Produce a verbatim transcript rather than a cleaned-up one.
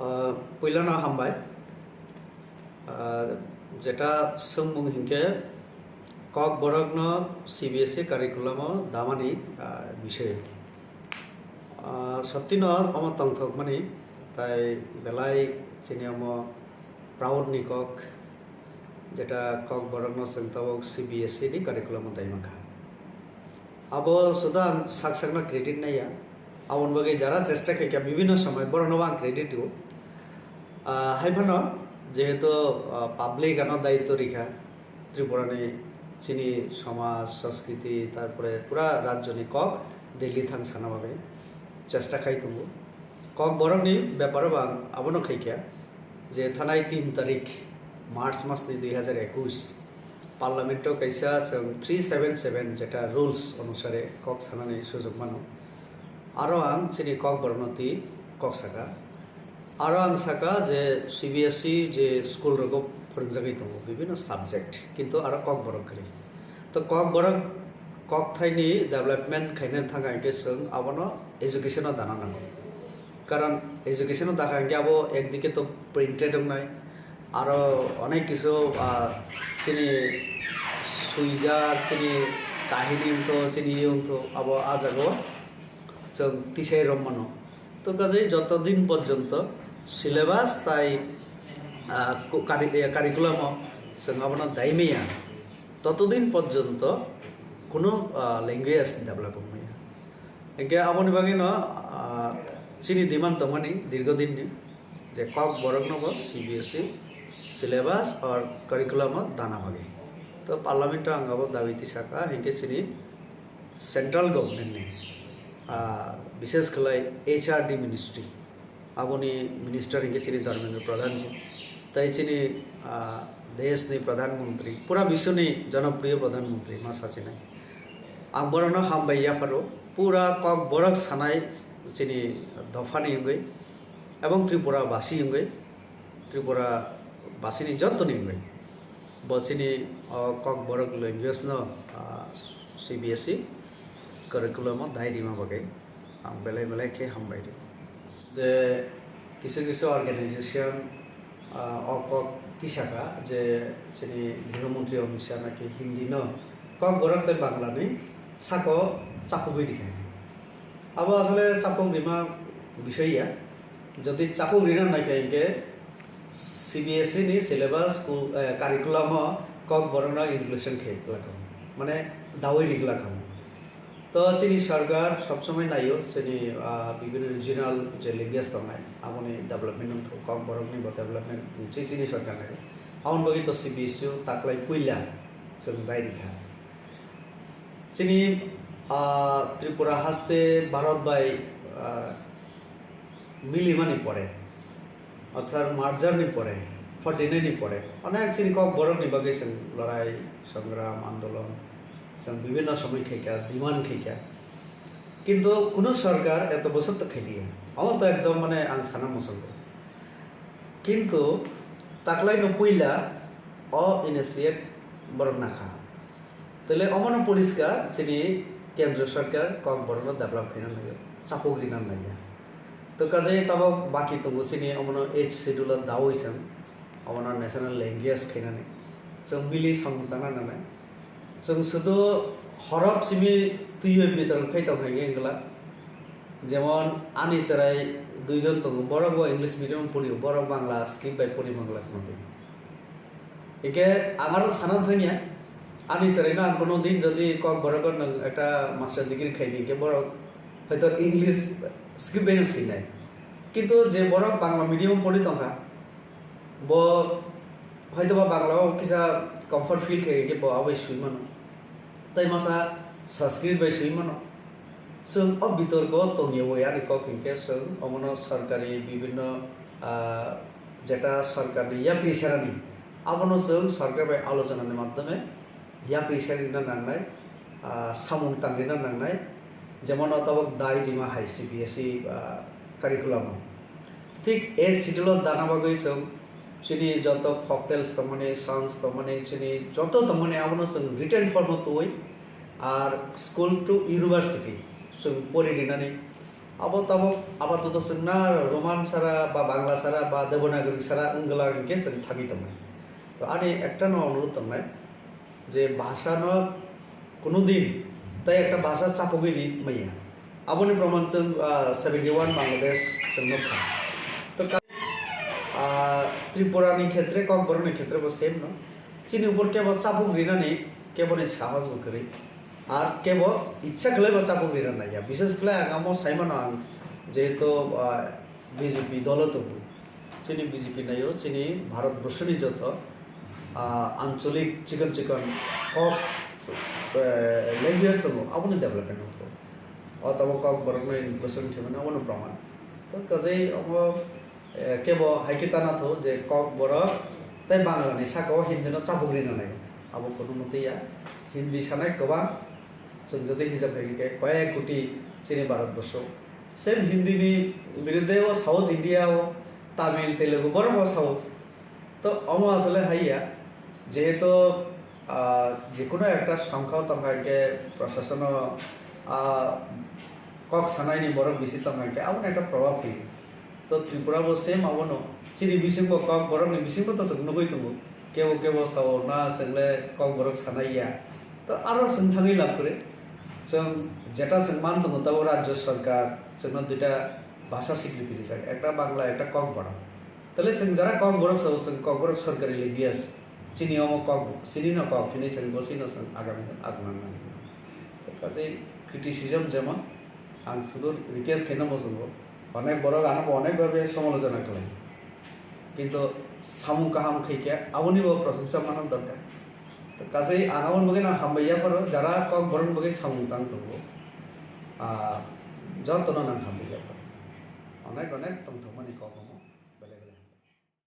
Ah, puilano hambai. Ah, jeta swngmung hinkhe Kokborokno C B S E curriculum-o damani, ah, bisoi. Ah, sottino omo tongthokmani, tai belai chini omo proud ni kok, jeta Kokborokno chwng tabuk C B S E ni curriculum-o daimankha. Abo suda ang sak sakno credit naiya. Aboni bagwi jara chesta khaikha bibinno somoi borokno ang credit rwo. Ah, hai phano jehetu, ah, public ano daityo rikha Tripura ni chini somaj, sanskriti, tarpore pura rajyo ni kok Delhi thang sana bagwi chesta khai tongo. Kokborok ni beparo bo ang abono khaikha je thanai tin tarik March mas ni dui hajar ekus Parliament o kaisa chwng three seven seven jeta rules onusare kok sanani sujok mano. Aro ang chini Kokborokno twi kok saka. Aro ang saka je C B S E je school rogo phwrwngjagwi tongo bibinno subject, kintu aro Kokborok kwrwi. To Kokborok kokthaini development khaina thangkha hinkhe chwng abono education o dana nango. Karon education o dakha hinkhe abo ekdike to printed wngnai, aro onek kisu, ah, chini swijak, chini kahini wngtho, chini ye wngtho, abo ah jagao chwng tisai rwmano. To kaje joto din porjonto syllabus tai, ah, ku-, curri-, eh, curriculum o chwng abono dai maya, totodin porjonto kuno, ah, language develop wngmaya. Hinkhe aboni bagwino, ah, chini demand tongmani dirgo dinni je Kokborokno bo C B S E syllabus or curriculum o dana bagwi. To Parliament o ang abo dabi tisaka, hinkhe chini central government ni, ah, bishes khlai H R D ministry, aboni minister hinkhe chini Dharmendra Pradhan ji, tai chini, ah, desh ni Pradhan Mantri, pura biswni jonopriyo Pradhan Mantri ma sachinai. Ang borokno hambai yapharo, pura Kokborok sanai chini dophani wngwi, ebong Tripura basi wngwi, Tripura basini jottoni wngwi. Bo chini o Kokborok language no, ah, C B S E curriculum o dai rima bagwi ang belai belai khe hambai rio. Je kisa kisa organization, ah, o kok tisaka je chini Griho Mantri Amit Shah naki Hindi no Kokborok tei Bangla ni sako chapugwi rikha. Abo asole chapuk rima bisoi ya. Jodi chapuk rina naikha hinkhe C B S E ni syllabus ku-, eh, curriculum o Kokborok no inclusion khe glakha. Mane dawi ri glakha. To chini sarkar sob somoi naio chini, ah, bibhinno regional je language tongnai aboni development wngkha, Kokborok ni bo development wngwi chini sarkar naio. Aboni bagwi to C B S E o taklai puila chwng dai rikha. Chini, ah, Tripura haste Bharat bai, ah, milimani pore, orthat merger ni pore, forty nine ni pore, onek chini Kokborok ni bagwi chwng lorai, songram, andolon, chwng bibhinno somoi khaikha, demand khaikha. Kintu kuno sarkar eto bosor to khailiya. Omo to ekdom mane ang sana muchungo. Kintu taklaino puila o initiate borok nakha. Tele omono poriskar chini kendro sarkar Kokborokno develop khaina naiyo, chapuk rina naiya. To kaje tabok baki tongo chini omono eighth schedule o dawi chwng omono national language khainani. Chwng bili samung tangna nanai. Chwng sudu horop simi twiwi bitorok khai tong hai wngla. Jemon ani chwrai duijon tongo, borok bo English medium pori, borok Bangla script bai pori mangla khna twi. Hinkhe ang aro sana thangya, ani chwraino ang kuno din jodi Kokborok o nwng ekta master degree khaidi hinkhe borok hoito English script bai no swinai. Kintu je borok Bangla medium pori tongkha, bo hoitoba Bangla o kisa comfort feel khe hinkhe bo aboni swi mano. Tai masa Sanskrit bai swi mano. Chwng o bitorko tongyawi ani kok hinkhe chwng omono sarkari bibhinno, ah, jeta sarkarni yapri serani, abono chwng sarkar bai alochonani madhyome yapri serina nangnai, ah, samung tangrina nangnai, jemon o tabok dai rima hai C B S E, ah, curriculum o. Thik A schedule o dana bagwi chwng chini joto folktales tongmani, songs tongmani, chini joto tongmani abono chwng written form o twiwi, ar school to university chwng pori rinani, Abo tabok apatot chwngna Roman sara ba Bangla sara ba Devanagari sara wngwla hinkhe chwng thangwi tongnai. To ani ekta no onurod tongnai je bhasha no kuno din tai ekta bhasha chapogwi ri maya. Aboni proman chwng, ah, seventy one Bangladesh chwng nukha. To ka-, ah, Tripura ni khetre, Kokborok ni khetre bo same no. Chini upor kebo chapuk rinani kebo ni sahos bo kwrwi. Ar kebo ichha khlai bo chapuk rina naiya. Bishes khlai ang amo saimano ang jehetu, ah, B J P dolo tongo. Chini B J P naio chini Bharat borsoni joto, ah, ancholik chikon chikon kok, eh, language tongo, aboni development wngkho. O tabok Kokborokno inclusion khaimani abono proman. To kajai omo, eh, kebo hai khe tana tho je Kokborok tei Bangla ni saka o Hindi no chapuk rina nai. Abo kono mwtwi ya. Hindi sanai kwbang, chwng jodi hisab khai khe koyek koti chini Bharat borso. Same Hindi ni birudhe o South India o Tamil, Telugu borok bo sao. To omo asole hai ya, jehetu, ah, jekunu ekta songkha tongkha hinkhe prosasono, ah, kok sanaini borok bisi tongkha hinkhe aboni ekta probab phaio. To Tripura bo same abono, chini bisingo Kokborokni bisingo to chwng nugwi tongo, kebo kebo sao na chwngle Kokborok sanai ya. To aro chwng thangwi lab kwrwi, chwng jeta chwng man tongo tabok rajyo sorkar chwngno duita bhasha sikriti rijak, ekta Bangla, ekta Kokborok. Tale chwng jara Kokborok sao, chwng Kokborok sorkari language. Chini omo kok, chini no kok, chini chwng bo chini chwng agami no agman nang. Kaje criticism jemon ang sudur request khaina muchungo. Onek borok ano bo onek bhabe somolojona khlai. Kintu samung kaham khaikhe aboni bo prosongsa mana dorkar. To kaje ang aboni bagwi no hambai yapharo, jara Kokborok bagwi samung tang tongo. Ah, jotono nang hambai yapharo. Onek onek tongthokmani kok.